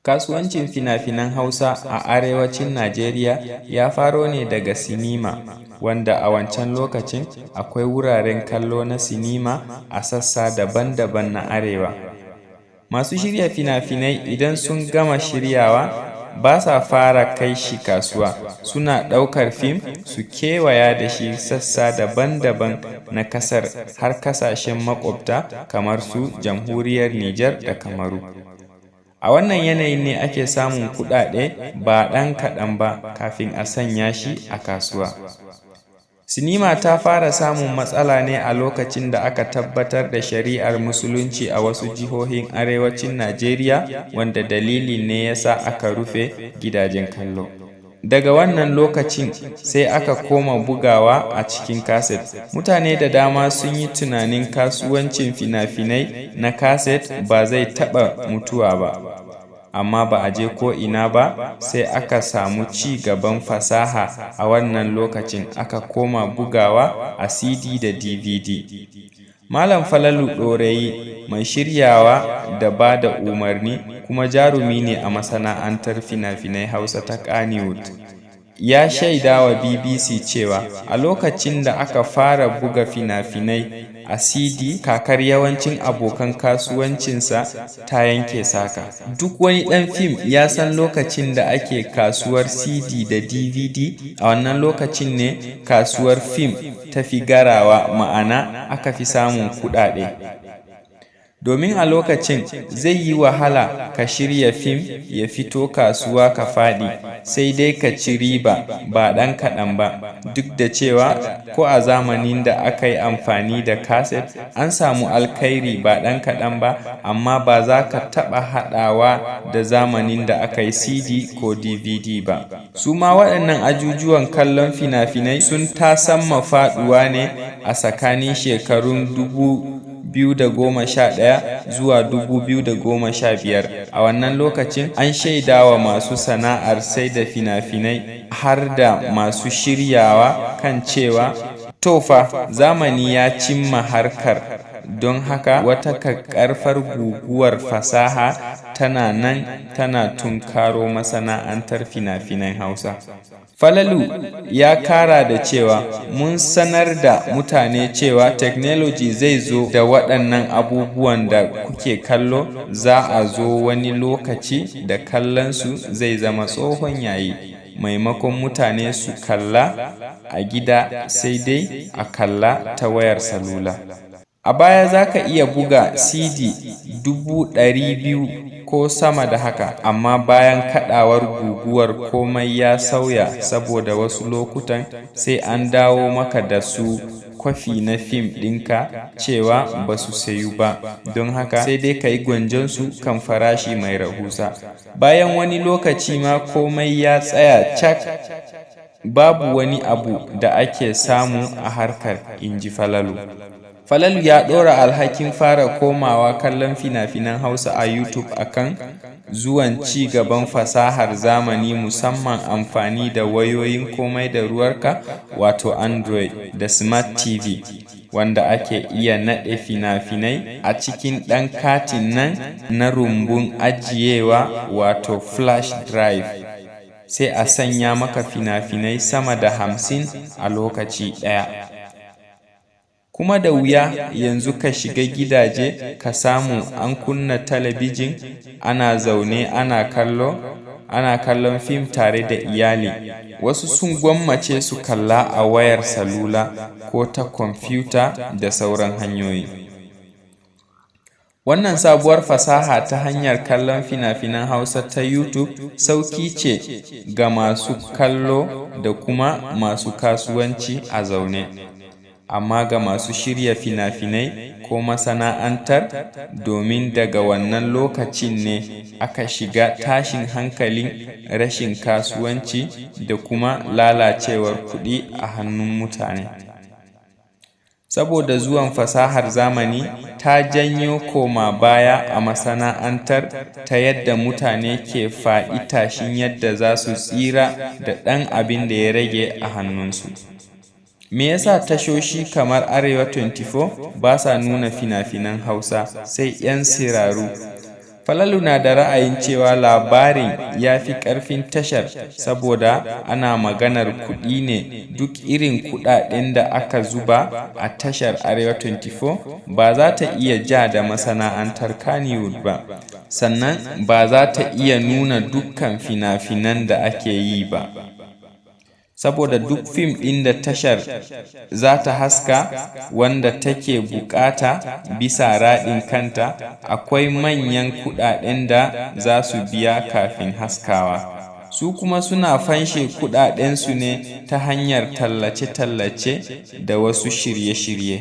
Kasuwancin fina-finan Hausa a Arewacin Nijeriya ya faro ne daga sinima, wanda a wancan lokacin akwai wuraren kallo na sinima a sassa daban-daban na Arewa. Masu shirya fina-finai idan sun gama shiryawa, ba sa fara kai shi kasuwa, suna ɗaukar fim su kewaya da shi sassa daban-daban na ƙasar har ƙasashen maƙwabta kamar su Jamhuriyar Nijar da Kamaru. A wannan yanayin ne ake samun kuɗaɗe ba ɗan kaɗan ba kafin a sanya shi a kasuwa. Sinima ta fara samun matsala ne a lokacin da aka tabbatar da shari'ar Musulunci a wasu jihohin Arewacin Nijeriya, wanda dalilin ne ya sa aka rufe gidajen kallo. Daga wannan lokacin sai aka koma bugawa a cikin kaset. Mutane da dama sun yi tunanin kasuwancin fina-finai na kaset ba zai taɓa mutuwa ba, amma ba a je ko'ina ba sai aka samu ci gaban fasaha a wannan lokacin aka koma bugawa a CD da DVD. Malam Falalu Ɗorayi mai shiryawa da ba da umarni kuma jarumi ne a masana'antar fina-finan Hausa ta Kannywood, ya shaidawa BBC cewa a lokacin da aka fara buga fina-finai a CD, kakar yawancin abokan kasuwancinsa ta yanke saƙa. Duk wani ɗan fim ya san lokacin da ake kasuwar CD da DVD, a wannan lokacin ne kasuwar fim ta fi garawa, ma'ana aka fi samun kuɗaɗe. Domin a lokacin zai yi wahala ka shirya fim ya fito kasuwa ka faɗi, sai dai ka ci riba ba ɗan kaɗan ba, duk da cewa ko a zamanin da aka yi amfani da kaset an samu alkhairi ba ɗan kaɗan ba, amma ba za ka taɓa haɗawa da zamanin da aka yi CD ko DVD ba. Su ma waɗannan ajujuwan kallon fina-finai sun tasamma faɗuwa ne a tsakanin shekarun 2011 zuwa 2015. A wannan lokacin, an shaidawa masu sana'ar saida fina-finai har da masu shiryawa kan cewa, to fa zamani ya cimma harkar, don haka wata ƙaƙƙarfar guguwar fasaha tana nan tana tunkaro masana'antar fina-finan Hausa. Falalu ya ƙara da cewa, mun sanar da mutane cewa teknoloji zai zo da waɗannan abubuwan da kuke kallo za a zo wani lokaci da kallonsu zai zama tsohon yayi, maimakon mutane su kalla a gida sai dai a kalla ta wayar salula. A baya za ka iya buga CD 200,000 ko sama da haka, amma bayan kaɗawar guguwar komai ya sauya saboda wasu lokutan sai an dawo maka da su kwafi na fim ɗinka cewa ba su sayu ba, don haka sai dai ka yi gwanjonsu kan farashi mai rahusa. Bayan wani lokaci ma komai ya tsaya cak, babu wani abu da ake samu a harkar, in ji Falalu. Falalu ya ɗora alhakin fara komawa kallon fina-finan Hausa a YouTube a kan zuwan ci gaban fasahar zamani, musamman amfani da wayoyin komai da ruwanka wato Android da Smart TV, wanda ake iya naɗe fina-finai a cikin ɗan katin nan na rumbun ajiyewa wato flash drive, sai a sanya maka fina-finai sama da 50 a lokaci ɗaya. Kuma da wuya yanzu ka shiga gidaje ka samu an kunna talabijin ana zaune ana kallo ana kallon fim tare da iyali, wasu sun gwammace su kalla a wayar salula ko ta kwamfuta da sauran hanyoyi. Wannan sabuwar fasaha ta hanyar kallon fina-finan Hausa ta YouTube sauƙi ce ga masu kallo da kuma masu kasuwanci a zaune, amma ga masu shirya fina-finai ko masana'antar, domin daga wannan lokacin ne aka shiga tashin hankalin rashin kasuwanci da kuma lalacewar kuɗi a hannun mutane. Saboda zuwan fasahar zamani ta janyo koma baya a masana'antar ta yadda mutane ke faɗi tashin yadda za su tsira da ɗan abin da ya rage a hannunsu. Me ya sa tashoshi kamar Arewa 24 ba sa nuna fina-finan Hausa, sai 'yan tsiraru? Falalu na da ra'ayin cewa labarin ya fi ƙarfin tashar saboda ana maganar kuɗi ne, duk irin kuɗaɗen da aka zuba a tashar Arewa24 ba za ta iya ja da masana'antar Kannywood ba, sannan ba za ta iya nuna dukkan fina-finan da ake yi ba. Saboda duk fim ɗin da tashar za ta haska wanda take buƙata bisa raɗin kanta, akwai manyan kuɗaɗen da za su biya kafin haskawa. Su kuma suna fanshe kuɗaɗensu ne ta hanyar tallace-tallace da wasu shirye-shirye.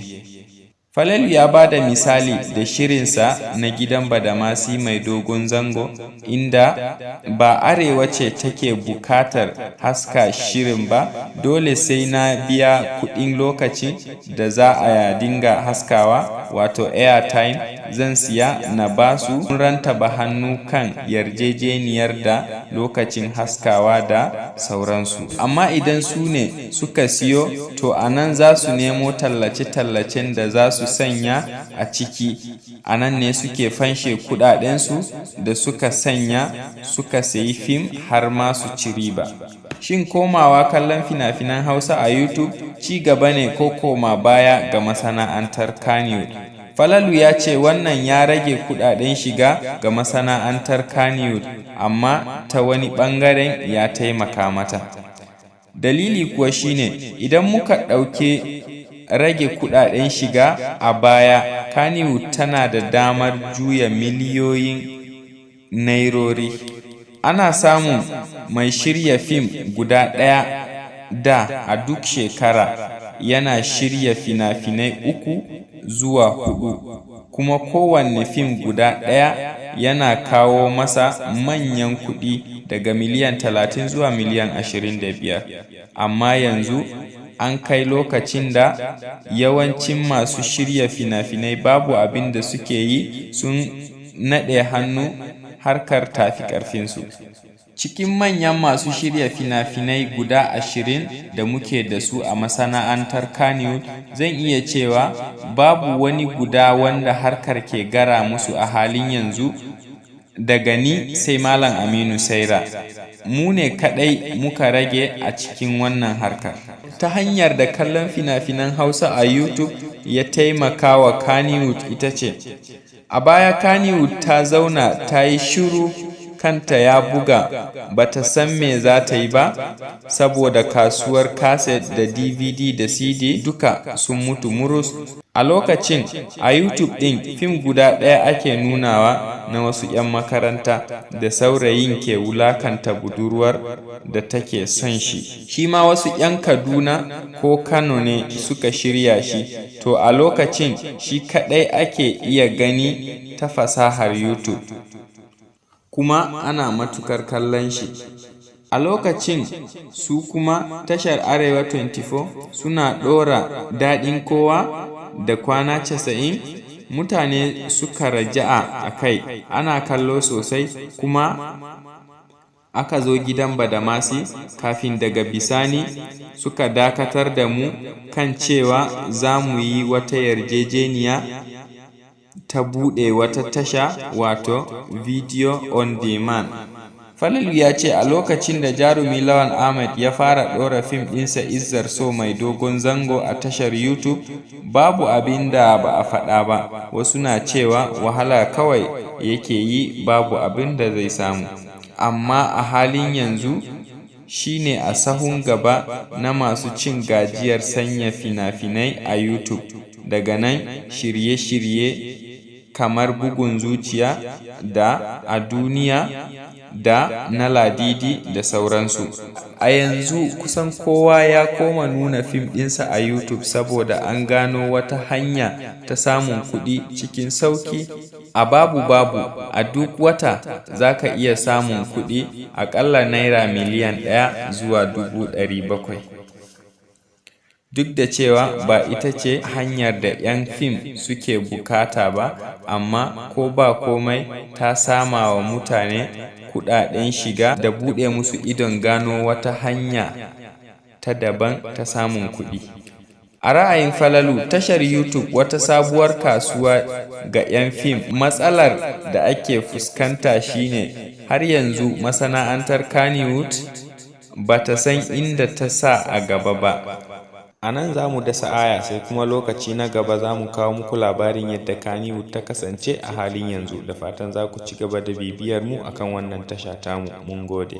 Falalu ya ba da misali da shirinsa na Gidan Badamasi Mai Dogon Zango, inda ba Arewa ce take buƙatar haska shirin ba, dole sai na biya kuɗin lokacin da za a dinga haskawa, wato airtime, zan siya na ba su, mun rattaba hannu kan yarjejeniyar da lokacin haskawa da sauransu. Amma idan su ne suka siyo, to a nan za su nemo tallace-tallacen da za su sanya a ciki, a nan ne suke fanshe kuɗaɗensu da suka sanya suka sayi fim har ma su ci riba. Shin komawa kallon fina-finan Hausa a YouTube ci gaba ne ko koma baya ga masana'antar Kannywood? Falalu ya ce wannan ya rage kuɗaɗen shiga ga masana'antar Kannywood, amma ta wani ɓangaren ya taimaka mata. Dalili kuwa shi ne, idan muka ɗauke rage kuɗaɗen shiga, a baya Kannywood tana da damar juya miliyoyin nairori. Ana samun mai shirya fim guda ɗaya da a duk shekara yana shirya fina-finai uku zuwa huɗu, kuma kowanne fim guda ɗaya yana kawo masa manyan kuɗi daga miliyan 30 zuwa miliyan 25, amma yanzu an kai lokacin da yawancin masu shirya fina-finai babu abin da suke yi, sun naɗe hannu, harkar ta fi ƙarfinsu. Cikin manyan masu shirya fina-finai guda 20 da muke da su a masana'antar Kannywood, zan iya cewa babu wani guda wanda harkar ke gara musu a halin yanzu, daga ni sai Malam Aminu Saira, mu ne kaɗai muka rage a cikin wannan harkar. Ta hanyar da kallon fina-finan Hausa a YouTube ya taimaka wa Kannywood ita ce: A baya Kannywood ta zauna ta yi shiru, kanta ya buga, ba ta san me za ta yi ba, saboda kasuwar kaset da DVD da CD duka sun mutu murus. A lokacin, a YouTube ɗin fim guda ɗaya ake nunawa na wasu 'yan makaranta da saurayin ke wulaƙanta budurwar da take son shi, shi ma wasu 'yan Kaduna ko Kano ne suka shirya shi, to a lokacin shi kaɗai ake iya gani ta fasahar YouTube, kuma ana matuƙar kallon shi. A lokacin su kuma tashar Arewa24 suna ɗora Daɗin Kowa da Kwana 90, mutane suka raja'a a kai, ana kallo sosai, kuma aka zo Gidan Badamasi kafin daga bisani suka dakatar da mu kan cewa za mu yi wata yarjejeniya ta buɗe wata tasha, wato Video on Demand. Falalu ya ce a lokacin da jarumi Lawan Ahmad ya fara ɗora fim ɗinsa Izzar So Mai Dogon Zango a tashar YouTube, babu abin da ba a faɗa ba, wasu na cewa wahala kawai yake yi, babu abin da zai samu. Amma a halin yanzu shi ne a sahun gaba na masu cin gajiyar sanya fina-finai a YouTube, daga nan shirye-shirye kamar Bugun Zuciya da A Duniya da Na Ladidi da sauransu. A yanzu kusan kowa ya koma nuna fim ɗinsa a YouTube saboda an gano wata hanya ta samun kuɗi cikin sauƙi, a babu-babu a duk wata za ka iya samun kuɗi aƙalla Naira miliyan 1 zuwa 700,000. Duk da cewa ba ita ce hanyar da 'yan fim suke buƙata ba, amma ko ba komai ta sama wa mutane kuɗaɗen shiga da buɗe musu idon gano wata hanya ta daban ta samun kuɗi. A ra'ayin Falalu, tashar YouTube wata sabuwar kasuwa ga 'yan fim, matsalar da ake fuskanta shi ne, har yanzu masana'antar Kannywood ba ta san inda ta sa a gaba ba. A nan za mu dasa aya, sai kuma lokaci na gaba za mu kawo muku labarin yadda Kannywood ta kasance a halin yanzu. Da fatan za ku ci gaba da bibiyar mu a kan wannan tasha tamu. Mun gode.